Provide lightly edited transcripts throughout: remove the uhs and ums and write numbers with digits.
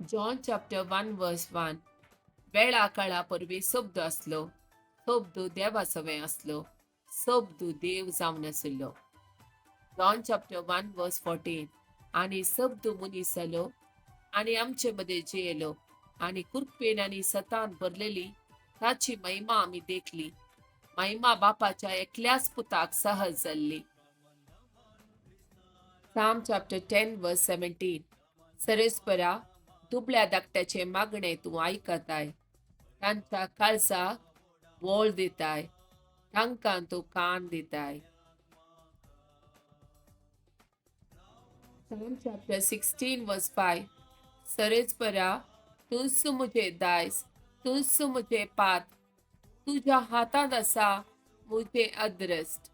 John chapter 1 verse 1. वेळा काळा परवी शब्द आसलो, शब्द देवा सवें आसलो, शब्द देव जावन आशिल्लो. John chapter 1 verse 14. आनी शब्द मनीस जालो आनी आमचे मदें जियेलो आनी कृपेन आनी सतान भरलेली ताची महिमा आमी देखली. महिमा बापाच्या एकल्याच पुताक सहज जाल्ली. Psalm chapter 10 verse 17. सरेस्परा दुबळ्या धाकट्याचे मागणे तूं आयकताय, तांच्या काळजाक वळ दिताय, तांकां तूं कान दिताय. Psalm chapter 16 verse 5. सरेस्परा तूंच म्हजें दायज, तूंच म्हजें पात, तुज्या हातांत आसा म्हजें अद्रस्ट.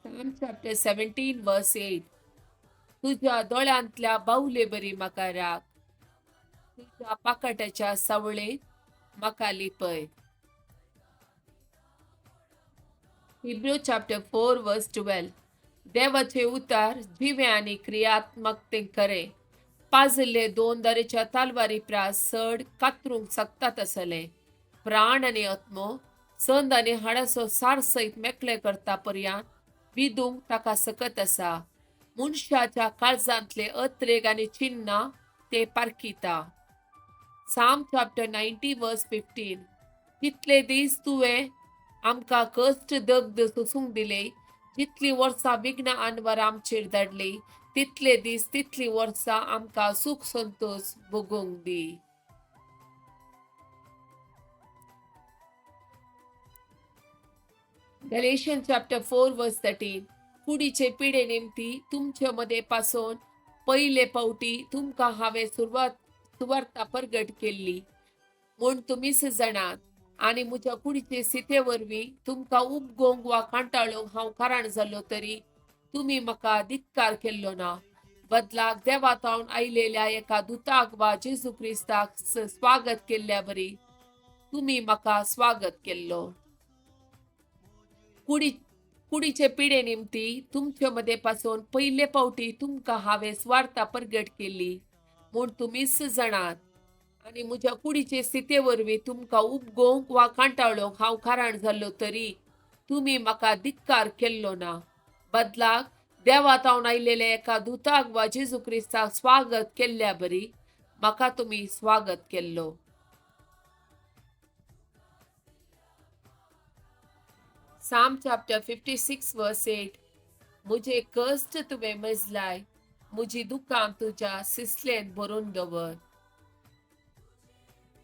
Psalm chapter 17 verse 8. तुज्या दोळ्यांतल्या बावले बरी म्हाका राख, तुज्या पाकाट्याच्या सावळेंत म्हाका लिपय. Hebrew chapter 4 verse 12. देवाचे उतार जिवे आनी क्रियात्मक तें खरें, पाजिल्ले दोन दरेच्या तालवारी प्रास चड कातरूंक शकतात आसले, प्राण आनी आत्मो संद आनी हाडाचो सार सयत मेकळे करता पर्यंत विदूंक ताका सकत आसा. मनशाच्या काळजांतले अत्रेग आनी चिन्नां ते पारखिता. Psalm chapter 90 verse 15. तितले दीस तुवें आमकां कश्ट दग्ध सोसूंक दिले, जितलीं वर्सां विघ्न आनवर आमचेर धाडली, तितले दीस तितलीं वर्सां आमकां सूख संतोश भोगूंक दी. Galatians chapter 4 verse 13. कुडीचे पिडे निमती तुमचे मदें पासून पयले पावटी तुमकां हांवें सुवार्ता परगट केल्ली म्हूण तुमीच जाणात, आनी म्हज्या कुडीचे सिते वरवीं तुमकां उपगोंक वा कांटाळूंक हांव कारण जाल्लो तरी तुमी म्हाका धिक्कार केल्लो ना. बदलाक देवा थावन आयलेल्या एका दुताक वा जेजू क्रिस्ताक स्वागत केल्ल्या बरी तुमी म्हाका स्वागत केल्लो. कुडीचे पिडे निमती तुमचे मदें पासून पयले पावटी तुमकां हांवें स्वार्था परगट केल्ली म्हूण तुमीच जाणात, आनी म्हज्या कुडीचे स्थिते वरवीं तुमकां उपगोवंक वा कांटाळोवंक हांव कारण जाल्लो तरी तुमी म्हाका धिक्कार केल्लो ना. बदलाक देवा थावन आयलेल्या एका दुताक वा जेजू क्रिस्ताक स्वागत केल्ल्या बरी म्हाका तुमी स्वागत केल्लो. Psalm chapter 56 verse 8. म्हजे कश्ट तुवें मेजलाय, म्हजी दुकां तुज्या सिसलेन भरून दवर.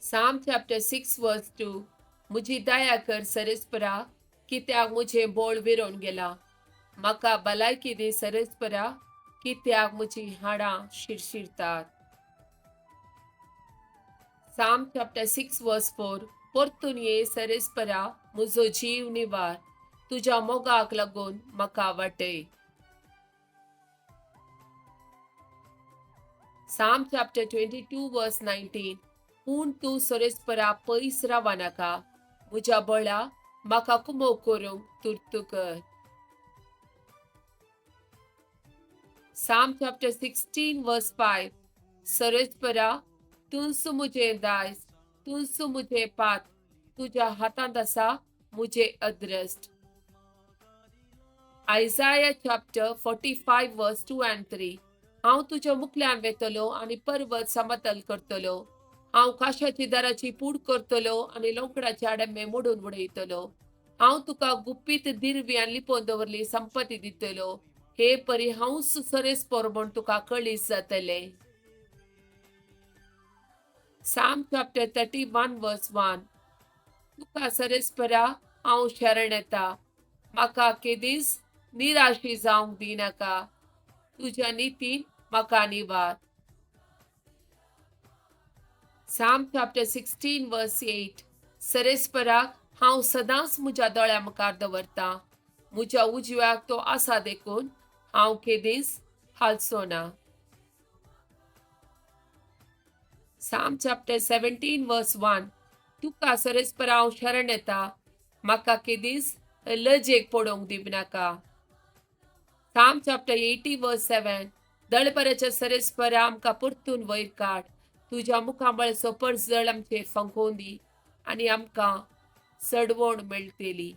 Psalm chapter 6 verse 2. म्हजी दया कर सरेस्परा, कित्याक म्हजें बोळ विरोन गेलां, म्हाका भलायकी दी सरेस्परा, कित्याक म्हजीं हाडां शिरशिरतात. Psalm chapter 6 verse 4. परतून ये सरेस्परा, म्हजो जीव निवार, तुज्या मोगाक लागून म्हाका वाटय. Psalm chapter 22 verse 19. पूण तूं सरेस्परा पयस रावा नाका, म्हज्या बळा म्हाका कुमो करूंक तुर्त कर. Psalm chapter 16 verse 5. सरेस्परा तूंच म्हजें दायज, तूंच म्हजें पात, तुज्या हातांत आसा म्हजें अद्रस्ट. Isaiah chapter 45 verse 2 and 3. हांव तुज्या मुखल्यान वेतलो आनी पर्वत समतल करतलो, हांव काशाची दाराची पूड करतलो आनी लोकडाचे आडमे मोडून उडयतलो. हांव तुका गुप्पीत दिरवी आनी लिपोवन दवरली संपत्ती दितलो, हे परी हांवच सरेस्पर म्हूण तुका कळीत जातलें. Psalm chapter 31 verse 1. तुका सरेस्परा हांव शरण येता, म्हाका केदीच निराशी जावंक दिनाका, तुज्या नितीन म्हाका निवार. Psalm chapter 16 verse 8. सरेस्पराक हांव सदांच म्हज्या दोळ्या मुखार दवरतां, म्हज्या उजव्याक तो आसा देखून हांव केदीच हालचो ना. Psalm chapter 17 verse 1. तुका सरेस्परा हांव शरण येता, म्हाका केदीच लजेक पडोवंक दिवनाका. Psalm chapter 80 verse 7. दळबराच्या सरेस्परा आमकां परतून वयर काड. तुज्या मुखामळाचो परजळ आमचेर फांकोवन दी आनी आमकां चडवण मेळटली.